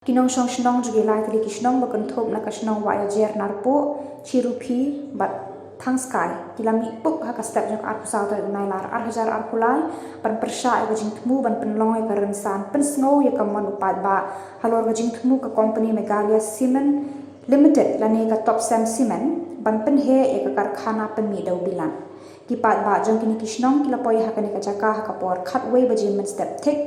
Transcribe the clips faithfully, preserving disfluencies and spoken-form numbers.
Ki nongshong shnong jong ki lai tylli ki shnong ba kynthup na ka shnong Wahiajer Narpuh, Chiruphi bad Thangskai ki la mih puk ha ka step jong ka arphew saw tarik u Nailar ar hajar arphew lai ban pyrshah ïa ka jingthmu ban pynlong ïa ka rynsan pynsngew ïa ka mon u paidbah halor ka jingthmu ka kompani Meghalaya Cement Limited lane ka Topcem Cement ban pynheh ïa ka karkhana pynmih dewbilat. Ki paidbah jong kine ki shnong ki la poi ha kane ka jaka ha ka por khatwei baje mynstep thik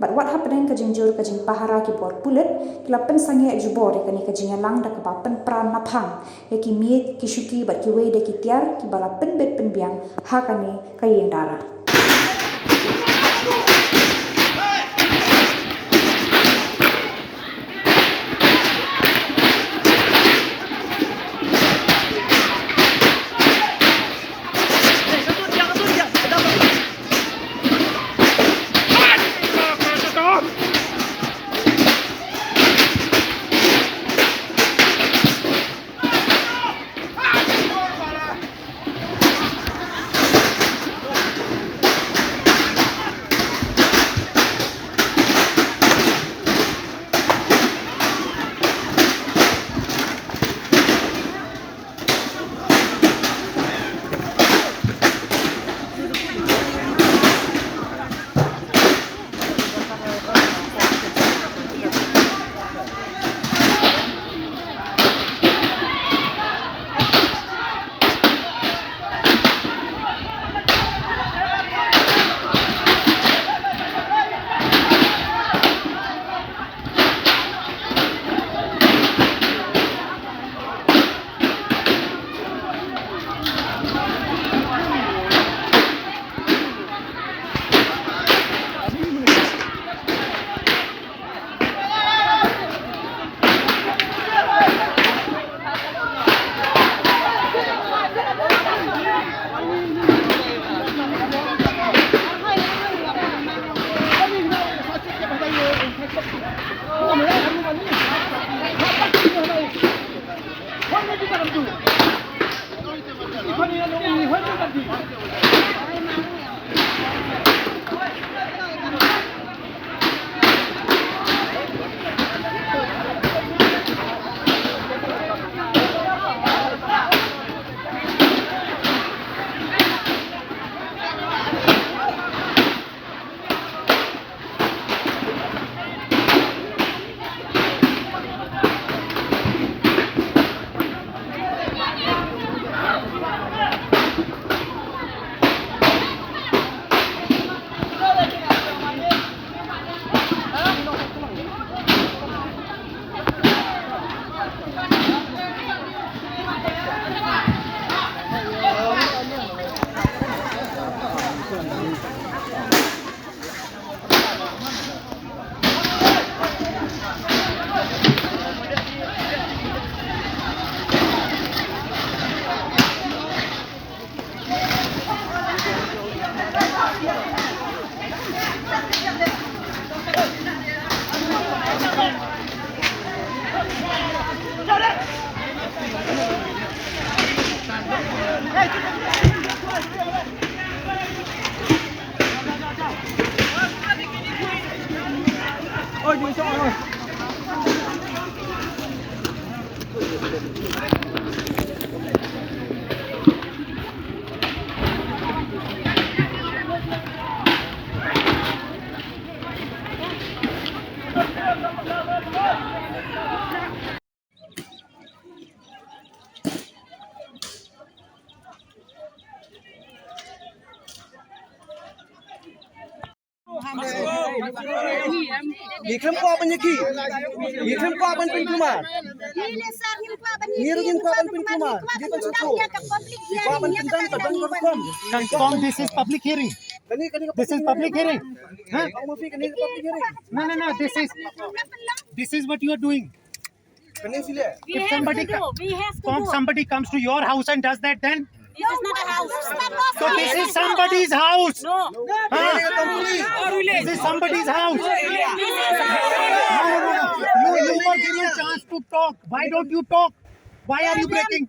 bad wat hapdeng ka jingjur ka jingpahara ki bor pulit ki la pynsangeh jubor ïa kane ka jingïalang da kaba pynpra naphang ïa ki miej, ki shuki bad kiwei de ki tiar kiba la pynbit pynbiang ha kane ka ïing dara. Ngi khlem kwah ban ïa ki. Ngi khlem kwah ban pynkulmar. Ngi ruh ngim kwah ban pynkulmar. Ngi ban sngewthuh. Ngi kwah ban pyntan ka dang ka rukom. Kong, this is public hearing. Kane, kane ka public hearing. This is public hearing. Huh? Kong Murphy, kane ka public hearing. No, no, no. This is, this is what you are doing. If somebody, somebody comes to your house and does that, then? This is not a house. So this is somebody's house. No. Huh? This is somebody's house. No, no, no, no. You, you were given chance to talk. Why don't you talk? Why are you breaking?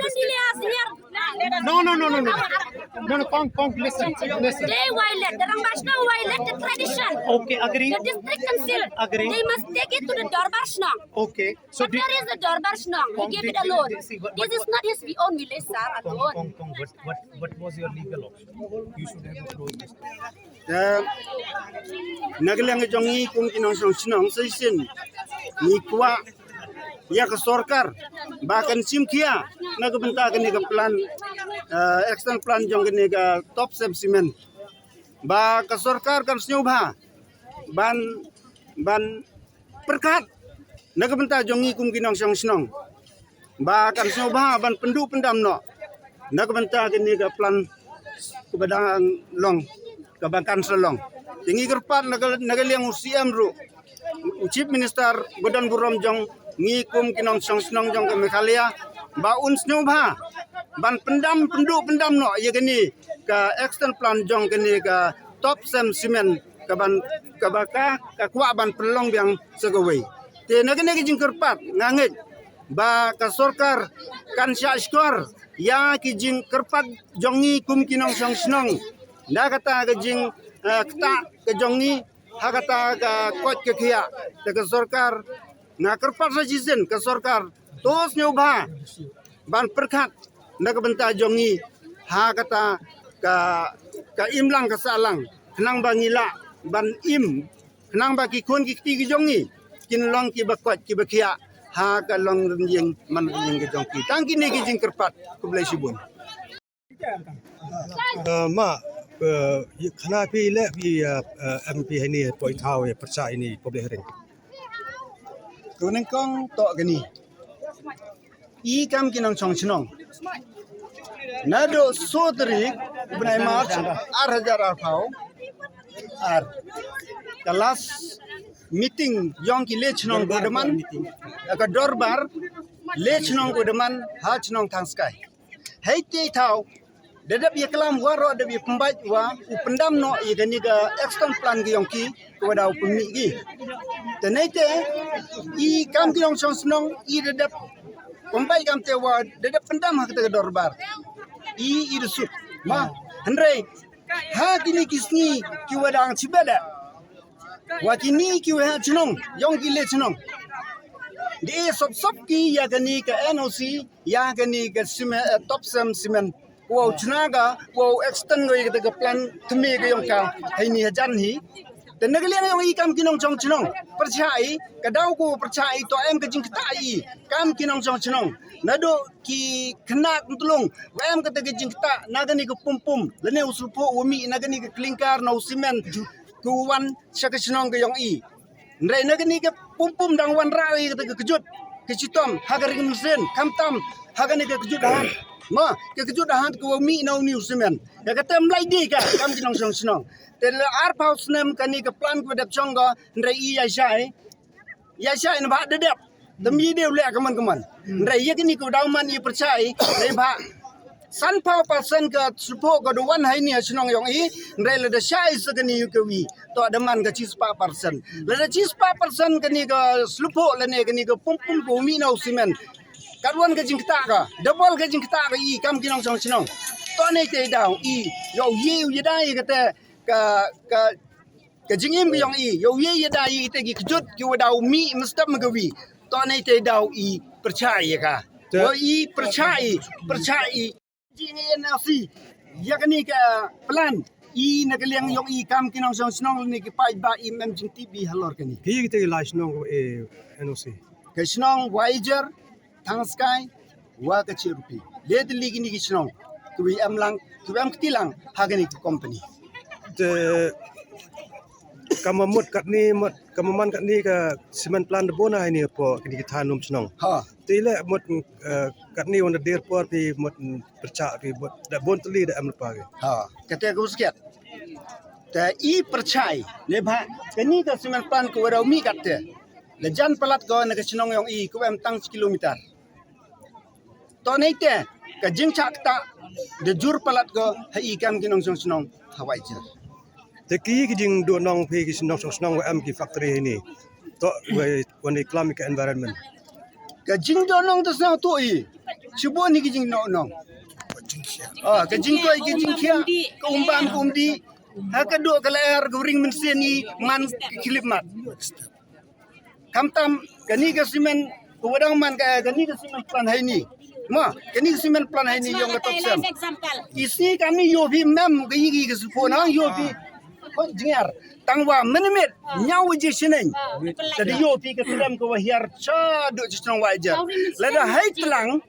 Don't delay us here. No, no, no, no, no. No, no, Kong, Kong, listen, listen. They violate, the Rangbah Shnong violate the tradition. Okay, agree. The district council. Agree. They must take it to the Dorbar Shnong. Okay. So but did, where is the Dorbar Shnong? He gave it alone. This is not his own village, sir, alone. Kong, Kong, what, what, what was your legal option? You should have approached this. Eh, na ka liang jong ngi kum ki nongshong shnong sa shisien ngi kwah ïa ka sorkar ba kan shim khia na ka bynta kane ka plan, eh, extend plan jong kane ka Top Cem Cement, ba ka sorkar kan sngewbha ban, ban pyrkhat na ka bynta jong ngi kum ki nongshong shnong, ba kan sngewbha ban pynduh pyndam noh na ka bynta kane ka plan kaba dang long, kaba kan sa long. Te ngi kyrpad na ka, na ka liang u C M ruh, u Chief Minister ba don burom jong ngi kum ki nongshong shnong jong ka Meghalaya, ba un sngewbha ban pyndam, pynduh pyndam noh ïa kane ka extend plan jong kane ka Top Cem Cement, ka ban, kaba ka, ka kwah ban pynlong biang sa kawei. Te na kane ka jingkyrpad nga ngeit ba ka sorkar kan shah shkor ïa ki jingkyrpad jong ngi kum ki nongshong shnong na kata ka jing, eh, ktah ka jong ngi ha kata ka koit ka khiah. Te ka sorkar, nga kyrpad sa shisien ka sorkar to sngewbha ban pyrkhat na ka bynta jong ngi ha kata ka, ka imlang ka sahlang, khnang ba ngi lah ban im, khnang ba ki khun ki kti ki jong ngi kin long kiba koit kiba khiah ha ka long rynïeng man rynïeng ka jong ki. Tang kine ki jingkyrpad. Khublei shibun. Eh, ma, eh, khana phi leh phi, eh, eh, M P hani poi thaw ïa pyrshah ini public hearing. To nyngkong to kane. I kam ki nongshong shnong, naduh soo tarik u bnai March ar hajar arphew ar, ka last meeting jong ki leh shnong Godaman, ka dorbar leh shnong Godaman ha shnong Thangskai. Hei te thaw da dep ïa klam waroh, da dep ïa pynbeit wa u pyndam noh ïa kane ka extend plan ki jong ki, ka wa da u pynmih ki. Te nei te i kam ki nongshong shnong i da dep pynbeit kam te wa da dep pyndam ha kata ka dorbar. I, i da suk ma hynrei ha kine ki sngi ki wa dang shibit da wa kine ki wa ha shnong jong ki leh shnong, de sop sop ki ïa kane ka N O C ïa kane ka sime-, eh, Top Cem Cement. Wow, chna ka, wow, extend ko ïa kata ka plan thymmai ka jong ka, hei ni hajan hi. Te na ka liang yong i kam ki nongshong shnong, pyrshah i, ka daw ko pyrshah i, to em ka jingktah i kam ki nongshong shnong. Naduh ki khynnah kyntlung, wa em kata ka jingktah na kane ka pum pum, lane u sliphoh wa mih na kane ka clinker na u cement, ka wan sha ka shnong ka yong i. Hynrei na kane ka pum pum dang wanrah i kata ka kjut, ka shitom ha ka ring mynsiem, khamtam ha kane ka kjut ha hath. Ma ka kjut ha hath ka wa mih na uni u cement, ka kata em lai di ka kam ki nongshong shnong. Te la arphew snem kane ka plan ka wa dep shong ka, hynrei i ya shai, ya shai na ba da dep. Te mi de u leh ka man ka man. Hynrei ya kane ka daw man i pyrshah i, hynrei ba sanphew percent ka sliphoh ka da wan ha ini ha shnong yong i, hynrei lada shah i sa kane ka wi, to da man ka shispah percent. Lada shispah percent kane ka sliphoh lane kane ka pum pum ka wa mih na u cement, ka wan ka jingktah ka, double ka jingktah ka i kam ki nongshong shnong. To ne te daw i, yow ye u yada i kata ka, ka, ka jingim ka yong i, yow ye yada i te ki kjut ki wa daw mih mynstep ma ka wi. To ne te daw i pyrshah i ka. Te- Wa i pyrshah i, pyrshah i. Jing i N O C ya kane ka plan, i na ka liang yong i kam ki nongshong shnong ne ki paidbah i mem jingtip i halor kane. Ki kite ki lai shnong ko e N O C. Ka shnong Waijar, Thangskai, wa ka Chirpi. Le tylli kine ki shnong ki wi em lang, ki wi em kti lang ha kane ka company. Te kama mut katni mut, kama man katni ka cement plant da bona ha ini po kine ki than um shnong. Ha. Te le mut, eh, katni wan da der por phi mut pyrshah phi mut da bon tylli da em lepa ki. Ha, kata ka uskit. Te i pyrshah i ne ba kane ka cement plant ka wa daw mih kata, la jan palat ko na ka shnong yong i ka wa em tang shi kilometer. To ne te ka jingshah ktah da jur palat ko ha i kam ki nongshong shnong ha Waijar. Te ki ki jingduh nong phi ki nongshong shnong wa em ki factory ha ini. To wa, wa ni klam ka environment. Ka jingduh nong te sngewthuh i. Shibun ni ki jingduh nong. Ah, ka jingkoi ki jingkhiah, ka umbam ka umdih. Ha ka duh ka lyer ka ring mynsiem i man ka khyllipmat. Khamtam kane ka cement ka wa dang man ka, kane ka cement plant ha ini. Ma kane ka cement plant ha ini yong ka Topcem. I sngi kam ni yoh phi mem ka i ki ka sliphoh na yoh phi. Ko jingïar tang wa minimit nyaw waje shaneng. Te da yoh phi ka tlem ka wa hiar sha duh sha shnong Waijar. Lada hai tlang,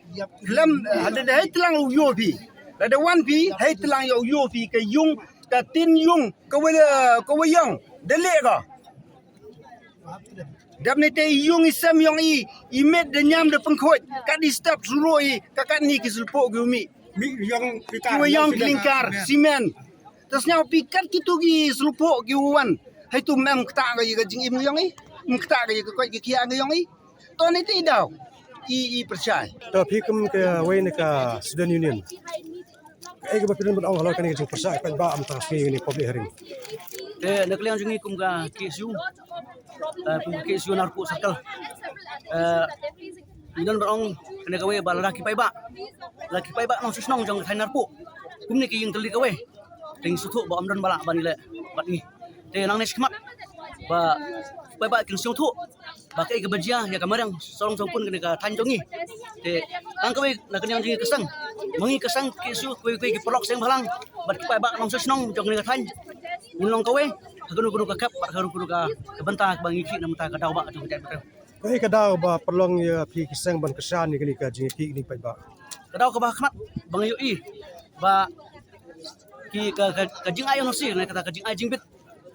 tlem, lada hai tlang u yoh phi. Lada wan phi hai tlang yoh u yoh phi ka yung, ka tin yung ka wa, ka wa yong da leh ka. Dap ne te i yung i sem yong i, i met da nyam da pynkhuid, kat i step suro i, ka kat ni ki sliphoh ki u mih. Ki wa yong clinker, cement. Te sngewphi kat kitu ki sliphoh ki u wan. Hai tu mem ktah ka i ka jingim yong i, mem ktah ka i ka koit ki khiah ka yong i. To ne te i daw i, i pyrshah. To phi kum ka wei ne ka student union. Ka ei ka ba phi don ban ong halor kane ka jingpyrshah ka ba am ta sngi ni public hearing. Te na ka liang jong ngi kum ka K S U, eh, kum ka K S U Narpuh Circle. Eh, ngi don ban ong kane ka wei ba la ki paidbah, la ki paidbah nongshong shnong jong ka thaiñ Narpuh. Kum ne ki ïing tylli ka wei. Te ngi sngewthuh ba ym don ba lah ban ïaleh bad ngi. Te nangne shakhmat ba paidbah kin sngewthuh ba kaei kaba jia ïa ka mariang sarong sawpun kane ka thaiñ jong ngi. Te tang kawei na ka liang jong ngi ka seng, ma ngi ka seng K S U kawei kawei ki paralok seng bhalang bad ki paidbah nongshong shnong jong kane ka thaiñ. Ngin long kawei ha kano kano ka khep bad ha kano kano ka bynta kaba ngi khih na bynta ka daw ba jong ka jaitbynriew. Kaei ka daw ba pynlong ïa phi ki seng ban kyrshan ïa kane ka jingïakhih kine ki paidbah? Ka daw kaba khmat ba ngi ïohi ba ki ka, ka, ka jingai N O C ne kata ka jingai jingbit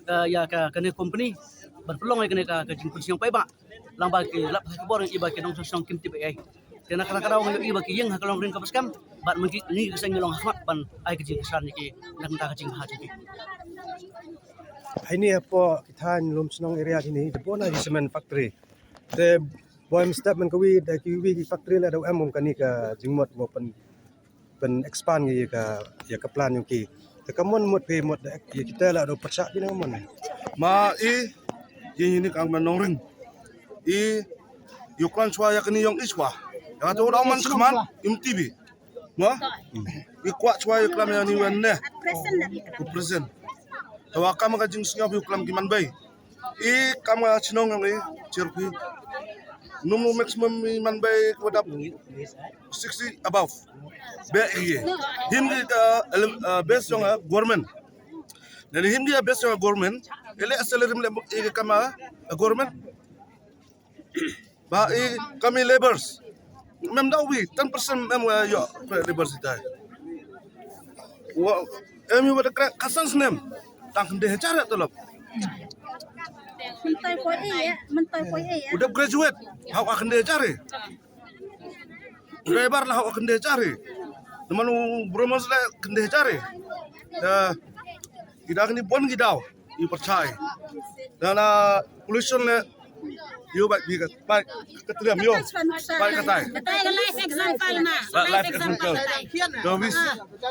ka, ïa ka, kane company ban pynlong ïa kane ka, ka jingpynsngew paidbah. Lang ba ki lap ha ki bor ngi ba ki nongshong shnong kim tip ei ei. Te na kata ka daw ngi ïohi ba ki ïeng ha ka longring kaba skhem bad mynta ngi ka seng ngi long ha khmat ban ai ka jingkyrshan ïa ki na ka bynta ka jingbha jong ki. Haini hapoh ki thaiñ Lumshnong area kine da bun na ki cement factory. Te boi mynstep man kawi da kiwi ki factory la da em kum kane ka jingmut mo pyn, pyn expand ïa ka, ïa ka plan jong ki. Te ka mon mut phi mut da ïa kita la da pyrshah phi na mon. Ma i, i ni kang man nongring. I ïa klan chwa ïa kane yong i chwa. Ïa to da man khmat im T V. Mo? I kwah chwa ïa klam ïa ni wan ne. Ku present. Te wa kam ka jingsngew ïa klam ki man bei. I kam ka chnong yong i chirpi. Num num maximum i man bei ku dap sixty above. Be i. Him ki ka, uh, base yong, uh, government. Nani him ki base yong government. Ile salary mle i kam a government. Ba i kam i labourers. Mem da wi ten percent mem wa yo labourers ita. Wa em yu wa da kre kasan snem. Tang kende hajar ya tolop. Mentai poi e ya, mentai poi e ya. Udah graduate, hau akan dia cari. Driver lah hau akan dia cari. Teman bromos le kende cari. Ya, kita kini pon kita. I percaya. Dan pollution le yu bai bi ka bai ka triam yu bai ka tai. Ka tai ka life example ma. Life example. So we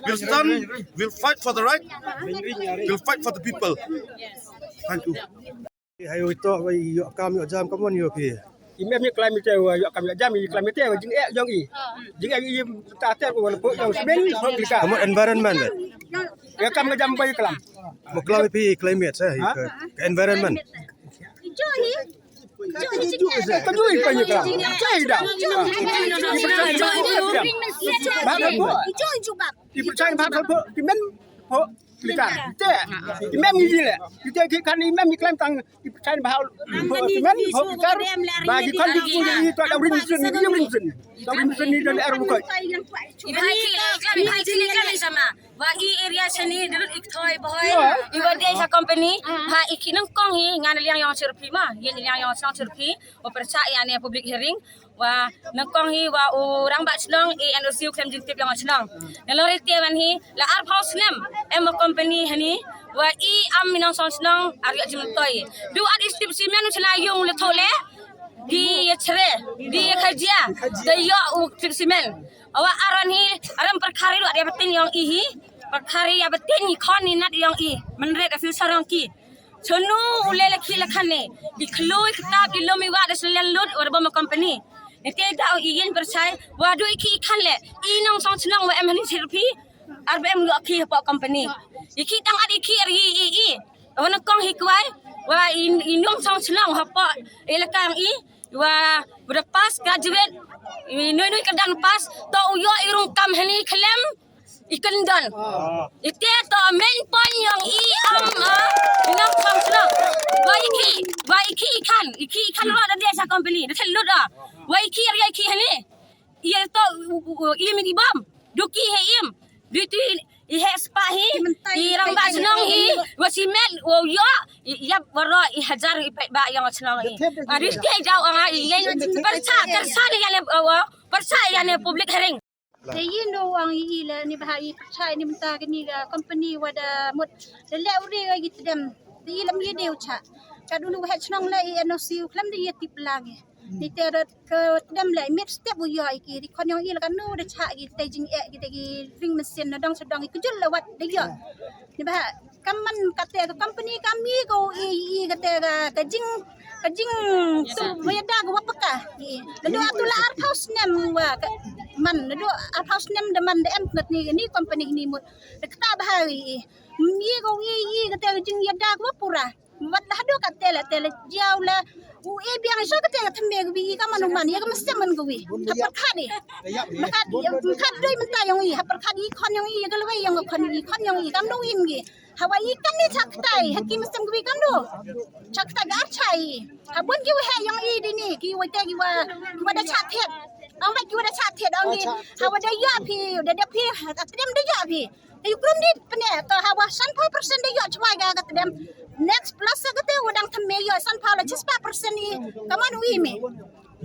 will stand, we'll fight for the right, we'll fight for the people. Thank you. Hai ito bai yu kam yu jam kamon yu pi. Ym em ïa klam ïa te wa ïa kam ïa jam ïa klam ïa te wa jingeh jong i. Jingeh i ta te wa la pok jong sbeng pok lika. Ka mut environment. Ïa kam nga jam bai klam. Mo klam ïa phi climate sa ka environment. Ka jui pa ïa klam. Jai da. Ba ka pok. I percaya ba ka pok. Ki men pok. Litar. Te. Imem ngi le. Ite ki kan imem ngi klem tang i pchan bahal. Imem ho litar. Ba ki kan ki ki to da rin sun ni rin sun. To rin sun ni dan er ko. Iba ki klem iba ki klem sama. Ba i area sini dulu ik thoi boy. I wade sa company. Ha i ki nang kong hi ngan liang yong sirpi ma. Yin liang yong song sirpi. O persa i ane public hearing. Wa nyngkong hi wa u rangbah shnong i N O C u khlem jingtip ïa nga shnong. Nalor ite wan hi la arphew snem em ma company hani wa i am i nongshong shnong ar ïa jingmyntoi. Du at i stip simen u chna yung le thole di ïa chre di ïa khajia da ïa u stip simen. Awa aron hi aram perkari du at ïa betin yong i hi perkari ïa betin i khon i nat yong i menret a future yong ki. Chanu u le la ki la kane. I khloi kitab i lum i wa da selen lut wa da bom company. Nete da u i yin perchai wa du i ki i khan le i nongshong shnong wa em hani sirpi. Ar ba em lu ki hapoh company. I ki tang at i ki ar i i i. Wa na kong hi kwai wa i i nongshong shnong hapoh i la kang i wa wa da pass graduate. I nui nui ka dan pass to u yo i rung kam hani khlem. I kyndon. Ite to main point yong i am a i nongshong shnong. Wa i ki wa i ki i khan i ki i khan ro da dia sa company da thel lut a. Wa i ki ri i ki hani. I to i mi i bam. Du ki he im. Du tu i he spa hi. I rangbah shnong hi. Wa si met wa yo i yap wa ro i hajar i pet ba yong shnong hi. A ri te jaw anga i ngai persa persa ni ya ne wa persa ya ne public hearing. Te yin do wang i le ni bah i percaya ni mynta kani ka company wa da mut da leh u ri ka ki tdem. Te i lam i de u cha ka dulu he chnong le i N O C u khlem de i tip lang i. Ni te da ka tdem le mit step u yo i ki ri kon yong i le ka nu da cha ki te jing e ki te ki ring mesin na dong sa dong i kujul le wat de yo. Ni bah Ka man kate ka company ka mi ko i i kate ka ka jing ka jing tu wa ya da ka wa paka. Nadu atu la arphew snem wa ka man nadu arphew snem da man da em ngat ni ni company ni mut. Da kata ba ha i i mi ko i i kate ka jing ya da ka wa pura. Wat la hadu kate la te la jiaw la u e biang so kate ka tme ka wi i ka man u man ya ka mesti man ka wi. Ha perkhat i. Perkhat i perkhat doi mynta yong i ha perkhat i khon yong i ya ka lawei yong ka khon i khon yong i kam do win gi. Hawa i kan ni chak tai ha ki mesem ki kam do. Chak tai gar chai. Ha bun ki waheh yong i dini ki waheh ki wa ki wa da chak thet. Ong ba ki wa da chak thet ong ki hawa da ya phi da da phi ha tdem da ya phi. Te yu krum di pne to hawa san phew percent da ya chwai ga ka tdem. Next plus ka te wa dang thamme ya san phew la chis pa percent i. Kaman wi me.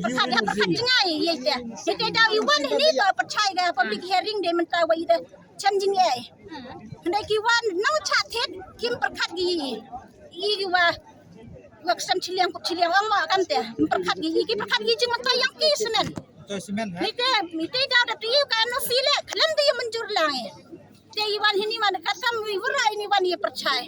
Perkhat ha perkhat jngai ye te. Ye te daw i wan ni to perchai ga public hearing de mynta wa i de chem jngai. Hynda ki wan nang chat thied kim perkhat gi i ki wa wa ksem chiliang kup chiliang ong ma kam te perkhat gi i ki perkhat gi jing mynta yang ki senen. Ni te ni te daw da ti ka no sile khlem de manjur lang. Te i wan hini wan ka tam wi wura ini wan ye perchai.